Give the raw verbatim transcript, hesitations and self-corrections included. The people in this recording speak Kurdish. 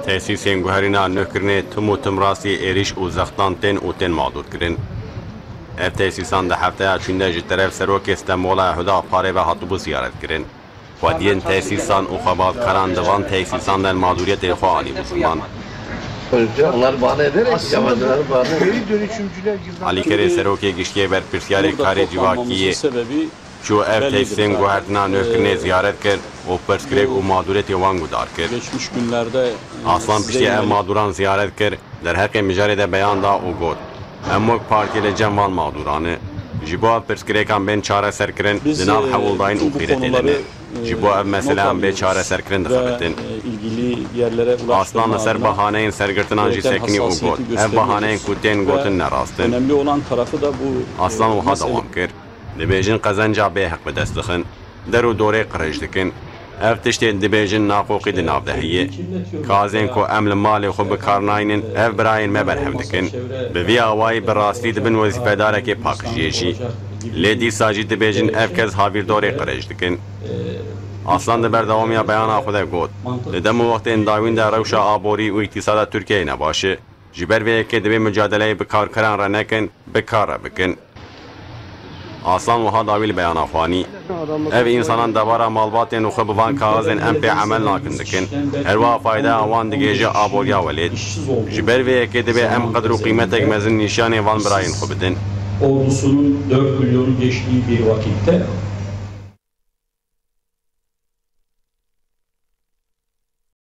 Tesîsên guherîna nûhkirinê tim û tim rastî êrîş û zextan tên û tên maldûrkirin. Ev tesîsan di hefteya çûyîn de ji teref Serokê Stenbola Huda Parê ve hatibû ziyaretkirin. Xwediyên tesîsan û xebatkaran di van tesîsan de maldûriyetê xwe anîbû ziman. Onlar bahane ederek yabancıları bahane ederek. Alîkerê Serokê Giştiyê Berpirsiyarê Karê Civakî yê çû ev tesîsên guhertina nûhkirinê ziyaret kir û pirsgirêk û madûretê wan guhdar kir. Aslan piştî ev madûran ziyaret kir, derheqê mijarê de beyan da û got, Em wek partiyê li cem van madûran e. Ji bo ev pirsgirêkan bên çareserkirin, di nav hewldayîn û xîretê de ne. Ji bo ev meseleyan bê çareserkirin dixebitin. Aslan li ser bahaneyên sergirtinan jî sekinî û got, Ev bahaneyên ku tên gotin ne rast in. Aslan wiha dewam kir, Dibêjin qezenca bêheq bi dest dixin, der û dorê qirêj dikin. Ev tiştên dibêjin naqoqî di nav de heye. Gazên ku em li malê xwe bi kar naynin, ev birayên me berhev dikin. Bi vî awayî bi rastî dibin wezîfedarekê paqijiyê jî. Lê dîsa jî dibêjin ev kes havîrdorê qirêj dikin. Aslan di berdewamiya beyana xwe de got, Di dem û wextên dawîn de rewşa aborî û îktîsada Tirkiyeyê ne baş e. Ji ber vê yekê divê mucadeleyê bi karkeran re nekin, bi kar re bikin. Aslan wiha dawî li beyana xwe anî, Ev însanan debara malbatên xwe bi van kaxizên em pê emel nakin dikin. Her wiha faydeya wan digihêje aboriya welêt. Ji ber vê yekê divê em qedr û qîmetek mezin nîşanê van birayên xwe bidin. Ordusunun dört milyonu geçtiği bir vakitte